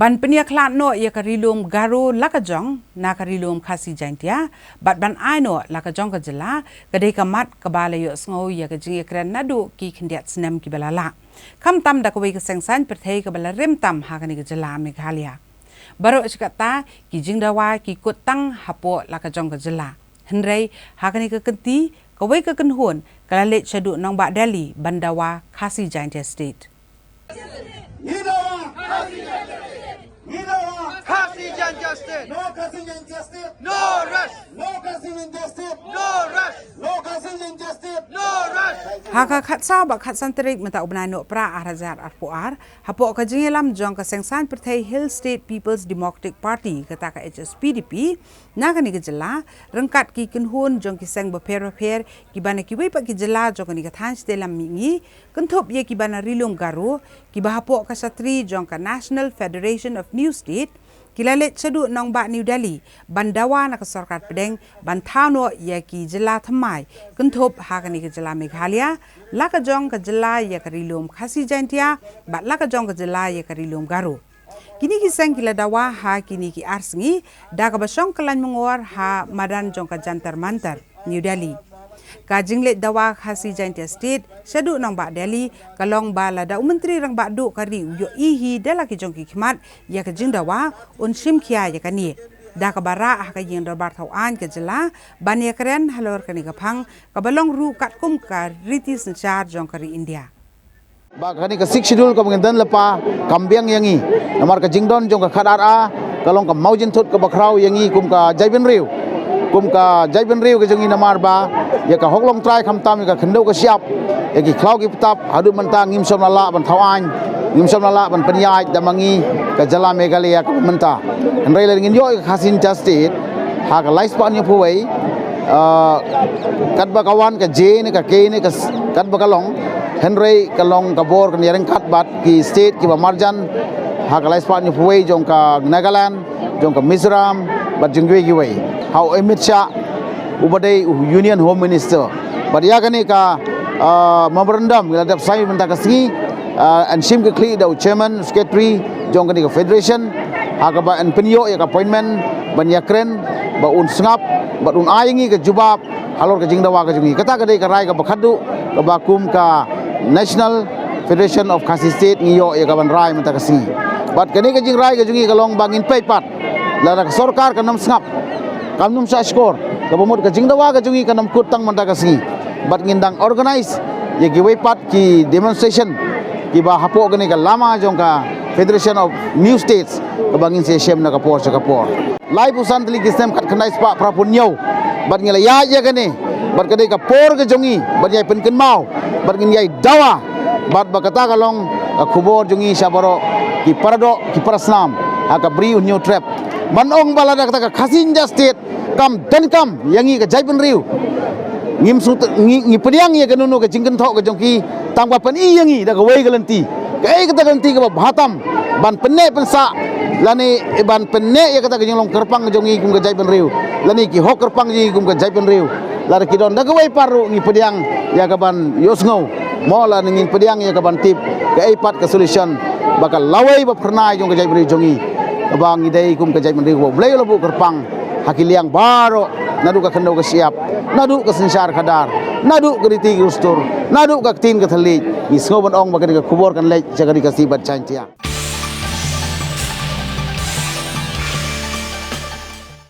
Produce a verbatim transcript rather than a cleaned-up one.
Ban pynïakhlad noh ïa ka Ri Lum Garo la ka jong na ka Ri Lum Khasi Jaintia bad ban ai noh la ka jong ka jylla, ka dei ka mat kaba la ïohsngew ïa ka jingïakren naduh ki khyndiat snem kiba la lah, khamtam da kawei ka seng saiñ pyrthei kaba la rim tam ha kane ka jylla Meghalaya. Baroh shi katta ki jingdawa ki kut tang hapoh la ka jong ka jylla. Hynrei ha kane ka kynti, kawei ka kynhun ka la leit shaduh nongbah Delhi ban dawa Khasi Jaintia State. Ngi dawa Khasi Jaintia State. Ngi dawa Khasi Jaintia State. No Khasi Jaintia State. No rest. No Khasi Jaintia State. No rest. No Khasi Jaintia State. No rest. Ha ka khatsaw bad khatsan tarik mynta u bnai Nohprah ar hajar arphew ar, hapoh ka jingïalam jong ka seng saiñ pyrthei Hill State People's Democratic Party, kata ka H S P D P, na kane ka jylla, ryngkat ki kynhun jong ki seng bapher bapher kiba na kiwei pat ki jylla jong kane ka thaiñ shatei lam mihngi, kynthup ïa kiba na Ri Lum Garo, kiba hapoh ka shatri jong ka National Federation of New State, ki la leit shaduh nongbah New Delhi ban dawa na ka sorkar pdeng ban thaw noh ïa ki jylla thymmai, kynthup ha kane ka jylla Meghalaya, la ka jong ka jylla ïa ka Ri Lum Khasi Jaintia bad la ka jong ka jylla ïa ka Ri Lum Garo. Kine ki seng ki la dawa ha kine ki ar sngi da kaba shong kyllain myngor ha madan jong ka Jantar Mantar, New Delhi. Ka jingleit dawa Khasi Jaintia State shaduh nongbah Delhi ka long ba lada u Myntri Rangbah Duh ka ri u ïohi hi da la ki jong ki khmat ïa ka jingdawa, un shim khia ïa kane da kaba rah ha ka ïing dorbar thaw aiñ ka jylla ban ïakren halor kane ka phang kaba long ruh katkum ka riti synshar jong ka ri India. Ba kane ka Sixth Schedule kaba ngi don lypa kam biang ïa ngi. Namar ka jingdon jong ka khadar A ka long ka mawjynthut kaba khraw ïa ngi kum ka jaitbynriew, kum ka jaitbynriew ka jong ngi, namar ba ïa ka hok longtrai khamtam ïa ka khyndew ka shyiap, ïa ki khlaw ki btap, haduh mynta ngim shym la lah ban thaw aiñ, ngim shym la lah ban pynïaid da ma ngi ka jylla Meghalaya kaba mynta. Hynrei lada ngin ïoh ïa ka Khasi Jaintia State ha ka lai spah hynñiewphew wei, ah, katba ka wan ka J ne ka K ne ka s-, katba ka long, hynrei ka long ka bor kan ïaryngkat bad ki state kiba marjan ha ka lai spah hynñiewphew wei jong ka Nagaland, jong ka Mizoram bad jong kiwei kiwei. Ha u Amit Shah uba dei u Union Home Minister. Bad ïa kane ka, ah, memorandum ngi la dep sign mynta ka sngi, ah, yn shim ka khlieh da u chairman, secretary jong kane ka federation, ha kaba yn pynïoh ïa ka appointment ban ïakren, ba un sngap bad un ai ïa ngi ka jubab halor ka jingdawa ka jong ngi. Kata ka dei ka rai kaba khadduh kaba kum ka National Federation of Khasi State ngi ïoh ïa ka ban rai mynta ka sngi. Bad kane ka jingrai ka jong ngi ka long ba ngin peit pat, lada ka sorkar kan ym sngap, kan ym shah shkor, kaba mut ka jingdawa ka jong ngi kan ym kut tang mynta ka sngi. Bad ngin dang organize ïa kiwei pat ki demonstration kiba hapoh kane ka lama jong ka Federation of New States kaba ngin sa ïashem na ka por sha ka por. Laiphew san tylli ki snem khatkhyndai spah phraphew hynñiew bad ngi la ïaid ïa kane, bad ka dei ka por ka jong ngi ban ïai pynkynmaw bad ngin ïai dawa. Bad ba kata ka long ka khubor jong ngi sha baroh ki paradoh ki parasnam ha ka Bri u Hynñiewtrep. Ban ong ba lada kata ka Khasi Jaintia State kam donkam ïa ngi ka jaitbynriew, ngim sngewt-, ngi, ngi pdiang ïa kano kano ka jingkynthoh ka jong ki, tang ba pyni ïa ngi da kawei ka lynti. Kaei kata ka lynti kaba bha tam ban pynneh pynsah lane ban pynneh ïa kata ka jinglong kyrpang ka jong ngi kum ka jaitbynriew, lane ki hok kyrpang jong ngi kum ka jaitbynriew. Lada ki don da kawei pat ruh ngi pdiang ïa ka ban ïohsngew. Mo lada ngin pdiang ïa ka ban tip kaei pat ka solution ba ka lawei ba phyrnai jong ka jaitbynriew jong ngi, kaba ngi dei kum ka jaitbynriew kaba U Blei u la buh kyrpang ha ki liang baroh, naduh ka khyndew ka shyiap, naduh ka synshar khadar, naduh ka riti ka dustur, naduh ka ktien ka thylliej. Ngi sngew ban ong ba kane ka khubor kan leit sha ka Ri Khasi bad Jaintia.